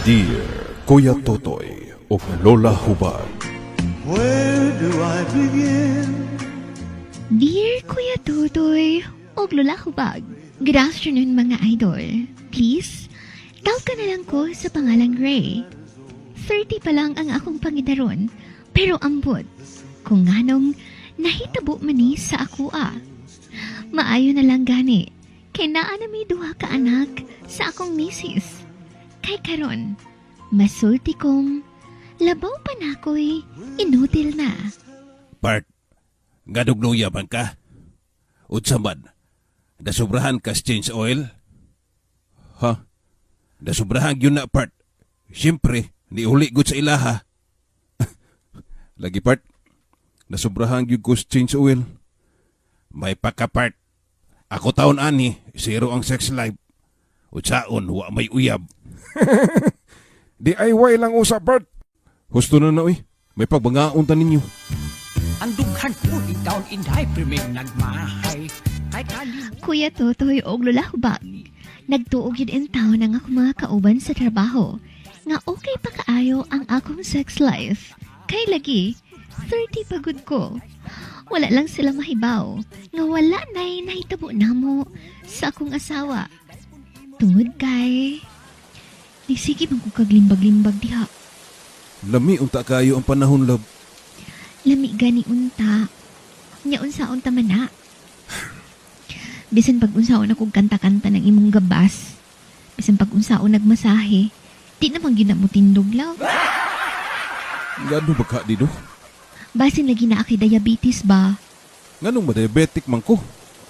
Dear Kuya Totoy ug Lola Hubag. Where do I begin? Dear Kuya Totoy ug Lola Hubag. Good afternoon, mga idol. Please, tawag ka na lang ko sa pangalang Ray. 30 pa lang ang akong pangidaron, pero ambot kung nganong nahitabo man ni sa ako ah. Maayo na lang gani, kay naa na may duha ka anak sa akong misis. Kay karon, masulti kong labaw pa na ako'y inutil na. Part, nganong luya man ka? Unsa man, nasubrahan ka sa change oil? Ha? Nasubrahan yun na, part. Siyempre, niuli gud sa ilaha. Lagi, part. Nasubrahan gyud ko sa change oil. May paka, part. Ako taon ani, zero ang sex life. Utsaon, wa may uyab. DIY lang usa, part. Husto na na, uy. May pagbangaon ta ninyo. Ang dughan ko taon inday priming nagmahay. Kay kalim Kuya Totoy og Lola Hubag. Nagtuo gyud in taon ang akong mga kauban sa trabaho nga okay pa kaayo ang akong sex life. Kay lagi, 30 pagod ko. Wala lang sila mahibaw nga wala na'y nahitabo namo sa akong asawa. Tungod kay nisige man ko kaglimbag-limbag diha. Lami unta kayo ang panahon, love. Lami gani unta. Nya unsaon ta man na. Bisan pag unsaon ako kanta-kanta ng imong gabas. Bisan pag unsaon nagmasahe. Di naman gyud na mo tindog, love. Ngano ba ka dito? Basin lagi na akay diabetes ba? Nganong ma-diabetic man ko?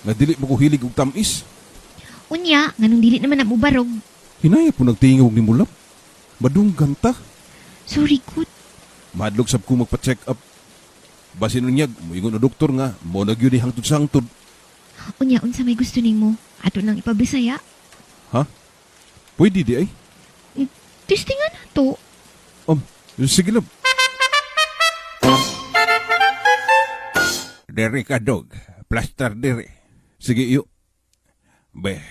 Nga dili mo ko hilig og tamis. Unya, nganong dili naman na mubarog. Hinaya po nagtingog ni Mulap. Madunggan ta. Sorry, good. Mahadlok sab ko magpa-check up. Basin unyag, moingon na doktor nga, mo na gyud ni hangtod sa hangtod. Unya, unsa may gusto nimo? Ato nang ipabisaya. Ha? Pwede di ay? Testingan na to. Sige love. Diri ka, dog. Plaster diri. Sige iyo. Be,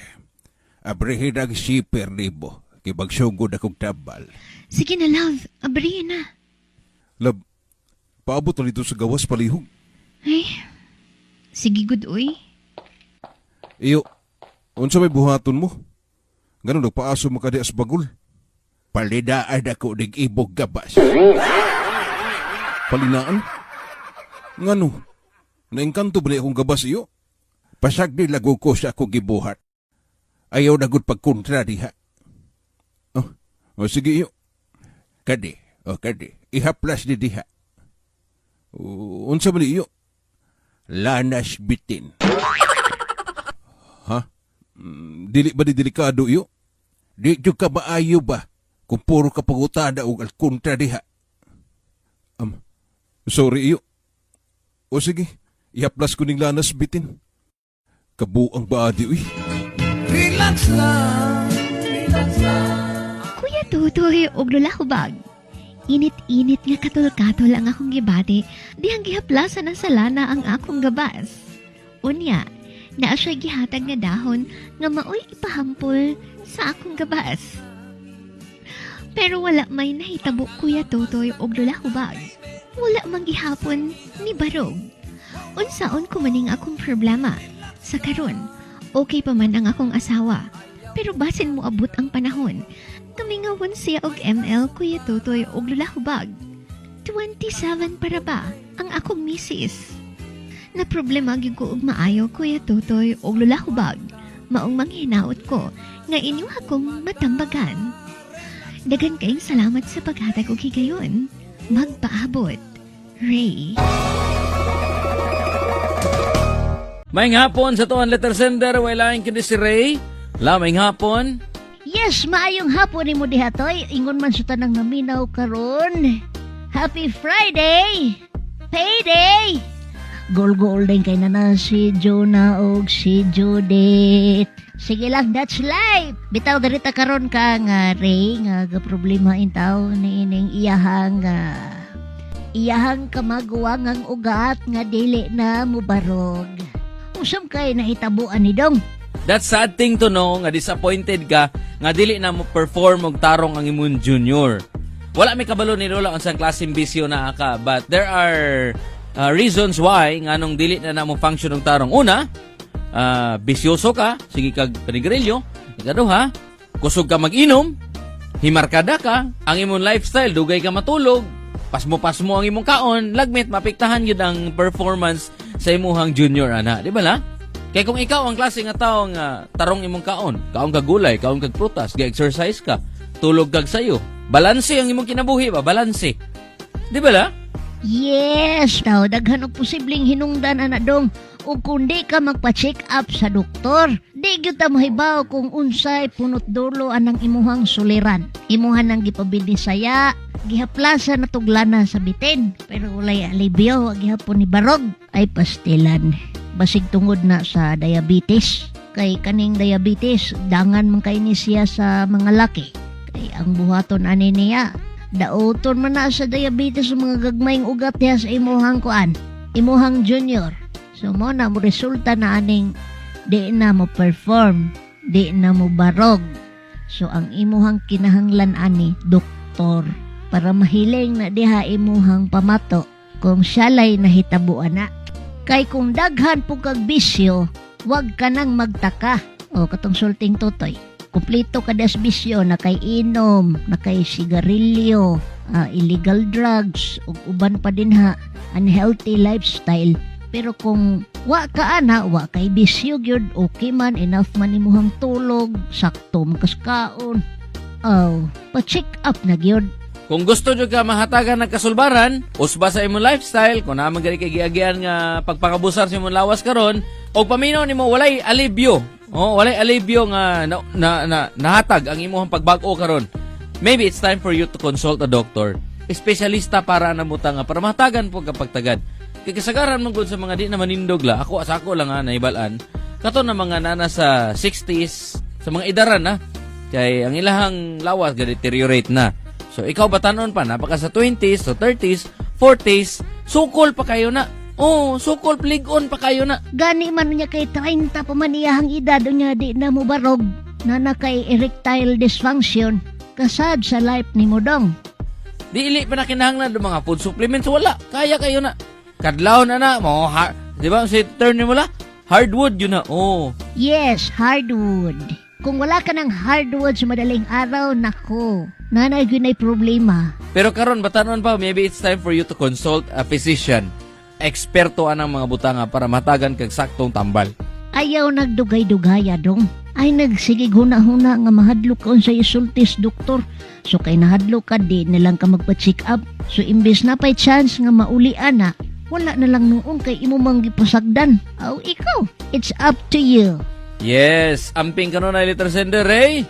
abrihin ang zipper nimo. Kay magsugod akong tambal. Sige na, love. Abrihin na. Love, paabot na dito sa gawas palihog. Ay, sige, good, uy. Iyo, unsa may buhaton mo? Ganun nagpaaso mo ka di as bagul. Palinaan ako ning imong gabas. Palinaan? Ngano? Naengkanto ba ni akong gabas iyo? Pasag ni lago ko sa akong gibuhat. Ayaw na gud pagkontra diha. O sige iyo. Kani, o kani, ihaplas ni diha. O, unsa man ni iyo? Lanas bitin. Ha? Dili ba di delikado iyo? Di jud ka maayo ba? Kung puro ka pangutada og kontra diha. Sorry iyo. O sige, ihaplas ko ning lanas bitin. Kabuang ba di uy? Relax lang, relax lang. Kuya Totoy og Lola Hubag. Init-init nga katol-katol ang akong gibati, dihang gihaplasan ang salana ang akong gabas. Unya, naa siya gihatag nga dahon nga maoy ipahampol sa akong gabas. Pero wala may nahitabo, Kuya Totoy og Lola Hubag. Wala man gihapon ni barog. Unsaon ko maning akong problema. Sa karon, okay pa man ang akong asawa. Pero basin mo abot ang panahon. Kamingawon siya og ML, Kuya Totoy og Lola Hubag. 27 para ba ang akong misis? Na problema gyud ko og maayo, Kuya Totoy og Lola Hubag. Maong manghinaot ko nga inyo akong matambagan. Daghan kayong salamat sa paghatag og higayon. Magpaabot. Ray. Maayong hapon sa tuan letter sender, way lain kundi si Ray. Laming hapon. Yes, maayong hapon nimo diha, Toy. Ingon man sa tanang naminaw karon. Happy Friday! Payday! Gol-gol din kay nana si Jonah og si Judith. Sige lang, that's life. Bitaw darita karon ka nga Ray nga ga problema in taon ni ining iyahang kamaguwang ang ugat nga dili na mubarog. Usam kay nahitabuan ni dong. That's sad thing to know nga disappointed ka nga dili na mo perform og tarong ang imong junior. Wala may kabalo ni Lola unsang klaseng bisyo na ka, but there are reasons why nganong dili na na mo function og tarong. Una, bisyoso ka, sige kag panigrilyo. Ikaduha, kusog ka mag-inom, himarkada ka, ang imong lifestyle, dugay ka matulog, pasmo-pasmo ang imong kaon, lagmit mapiktahan gyud ang performance sa imuhang junior ana, di ba la? Kay kung ikaw ang klase nga tao nga tarong imong kaon, kaon kag gulay, kaon kag prutas, ga-exercise ka, tulog kag sayo, balanse ang imong kinabuhi ba, balanse. Di ba la? Yes, daw daghan og posibleng hinungdan ana, dong. Ug kung di ka magpa-check up sa doktor, di gyud ta mahibaw kung unsay punot dulo anang imuhang suliran. Imuhan nang gipabinisaya, gihaplasa na tuglana sa bitin, pero walay alibyo, wa gihapon ni barog ay pastilan. Basig tungod na sa diabetes. Kay kaning diabetes, dangan man kay ni siya sa mga laki. Kay ang buhaton ani niya, dauton man na sa diabetes sa mga gagmayng ugat niya sa imuhang kuan, imuhang junior. So mo na mo resulta na aning di na mo perform, di na mo barog. So ang imuhang kinahanglan ani doktor para mahiling na diha imuhang pamato kung siya'y nahitabuan na. Kay kung daghan po kag bisyo, wag ka nang magtaka. O katong sulting tutoy. Kumpleto ka das bisyo na kay inom, na kay sigarilyo, illegal drugs, ug uban pa din ha, unhealthy lifestyle. Pero kung wa ka ana, wa kay bisyo gyud, okay man, enough man imuhang tulog, sakto man kas kaon. Oh, pa-check up na gyud. Kung gusto nyo ka mahatagan ng kasulbaran, usba sa imong lifestyle, kung naman gani kay giagian nga pagpakabusar sa imong lawas karon, og paminaw nimo walay alibyo. Oh, walay alibyo nga na nahatag ang imong pagbag-o karon. Maybe it's time for you to consult a doctor. Espesyalista para na muta nga para mahatagan po kapag tagad. Kay kasagaran man gud sa mga di na manindog la, ako sa ako lang ha, naibal-an. Kato na mga nana sa 60s, sa mga idaran na, kay ang ilahang lawas ga deteriorate na. So ikaw batanon pa, napaka sa 20s, to 30s, 40s, sukol pa kayo na. Oh, sukol lig-on pa kayo na. Gani man niya kay 30 pa man iyahang edad niya di na mo barog na na kay erectile dysfunction kasad sa life ni mo, dong. Di ili pa na kinahanglan ng mga food supplements, wala. Kaya kayo na. Kadlaw na na, mo ha, di ba? Si turn ni mo la, hardwood yun na. Oh. Yes, hardwood. Kung wala ka ng hardwood sa madaling araw, nako, nanay gyud nay problema. Pero karon batanon pa, maybe it's time for you to consult a physician. Eksperto anang mga butanga para matagan kag saktong tambal. Ayaw nagdugay-dugaya, dong. Ay nagsigig huna-huna nga mahadlok ka sa isultis doktor. So kay nahadlok ka, di na lang ka magpa-check up. So imbes na pa'y chance nga maulian na, wala na lang noon kay imo mang gipasagdan. Aw ikaw, it's up to you. Yes, amping ka nun na letter sender, eh.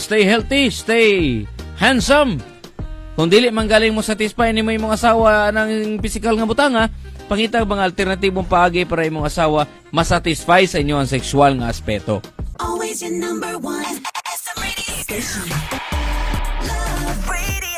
Stay healthy, stay handsome. Kung dili man galing mo satisfy ni mo imong asawa ng physical nga butanga, pangita mga alternatibong paagi para imong asawa masatisfy sa inyo ang sexual nga aspeto. Always your number one. SM Radio Station. Love Radio.